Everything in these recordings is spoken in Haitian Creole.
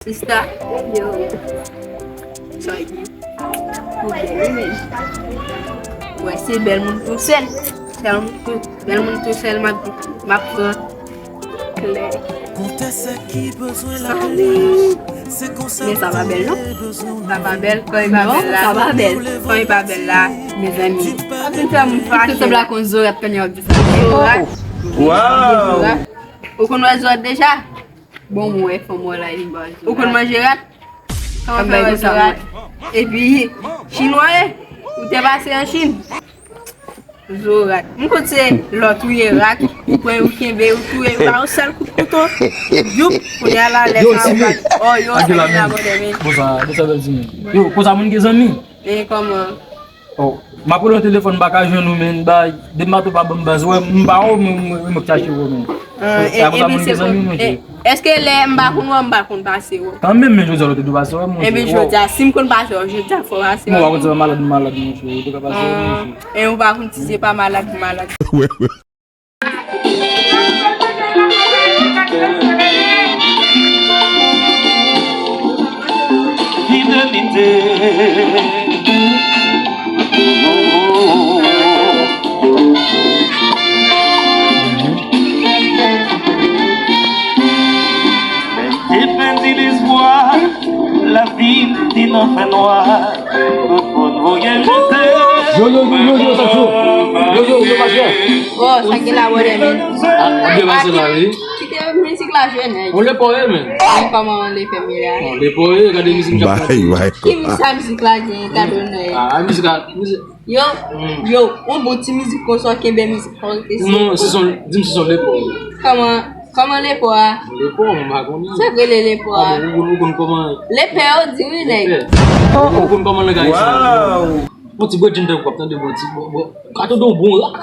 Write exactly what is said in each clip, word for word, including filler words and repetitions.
Sista, yo. Sa ki? Ou bèl, wi, men. Wè, se bèl moun tou sèl. Sèl moun tou, bèl moun tou sèl, m ap, m ap pran. Klè. Men sa pa bèl, non? Sa pa bèl, kòman e pa bèl la? Sa pa bèl. Kòman e pa bèl la? Mezanmi. Ap vin fè moun fache. Tout sanble ak yon zorat, kounye a w ap di sa. Zorat. Waw! Zorat. Ou konn wè zorat deja? Bon, mwen wè fanm wè la, li ba zorat. Ou konn manje rat? Kòman fè wè zorat? Epi, chinwa e? Ou te pase an Chin? Zorat. M konn se lòt ou ye rak, ou pran ou kenbe, ou touye, ou ba yon sèl kout kouto. Youp, kounye a la, lè sa ou bat. Oh, yo, sa gen la, bòdè, men. Bon, sa, bon, sa bèl di men. Yo, konsa moun gen zanmi? E kòman? Oh, m ap rele nan telefòn, m pa ka jwenn ou, men, ba, depi maten w pa ban m baz, wè, m pa wè w, men, men, men, m ap chache w, men. Ah, e, konsa moun gen zanmi, monchè. Èske lè m pa konn wè w, m pa konn pase wè w? Kanmenm, men jodi a, w te dwe pase wè m, monchè. Ebyen, jodi a, si m konn pase wè w, jodi a, fò w pase wè m. Mwen pa konn se pa malad m malad, monchè. Ou te ka pase wè m, monchè. E ou pa konn si se pa malad m malad. Fidelite. Te pèdi lespwa, lavi te nan fènwa. Yo, yo, yo, yo, yo, sa cho. Yo, yo, yo, pa chè. Oh, sa gen la, bòdè, men. Ah, ap byen pase la, wi. Kite mizik la jwe, nèg. On le pòye, men. Kòman on le fè, men la? On le pòye, gade mizik m ap fè. Ki mizik sa, mizik la gen kado, nèg? Ah, mizik la, mizik. Yo, yo, on bon ti mizik konsa, kenbe mizik pa rete. Non, se son, di m se son lepò. Kòman, kòman lepò a? Lepò, mwen pa konnen. Se vre le lepò a. Ah, bon, ou konn, ou konn kòman? Lepè yo di wi, nèg. Lepè. Ou konn kòman langaj sa? Waw! Bon ti bredjenn tankou w ap tande bon ti, bon, bon. Ka tande yon bon rak.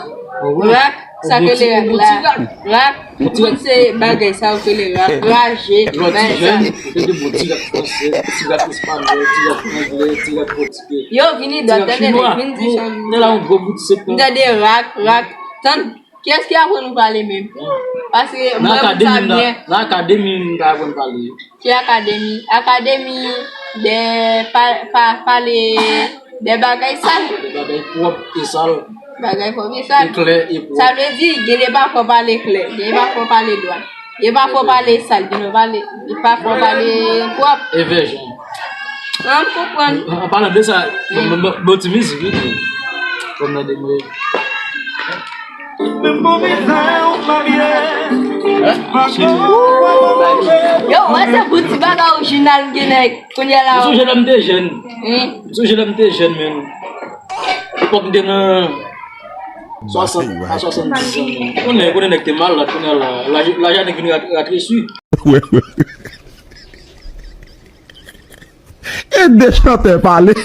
Rak, sa k rele rak la? Rak, ou konn se bagay sa yo k rele rak, raje, bagay sa. Lè w ti jèn, ou tande bon ti rak fransè, ti rak espanyòl, ti rak anglè, ti rak pòtigè. Yo, vini dòt, tande nèg, vin di sa. Nèg la yon gwo bout sèt. M tande rak, rak. Tann, kiyès ki aprann ou pale menm? Paske mwen moun sa byen. Nan akademi, m ta aprann pale. Ki akademi? Akademi de pa, pa, pale de bagay sal. De bagay pwòp e sal. Bagay pwòp e sal. E klè e pwòp. Sa vle di, gen de pafwa w pale klè, gen de pafwa w pale dwat. Gen pafwa w pale sal, gen de pale, gen pafwa w pale pwòp. E vèjan. An, m konprann. An palan de sa, bon, bon, bon, bon ti mizik, wi. Kòm nan de mwen. Yo, wè se pou ti bagay orijinal m gen nèg. Kounye a la. M sonje lè m te jèn. M sonje lè m te jèn, men. Epòk m te nan swasant a swasanndis an, men. Konnen, konnen nèg te malad, kounye a la, laj, laj a nèg vin rat-, ratresi. E de chantè pale.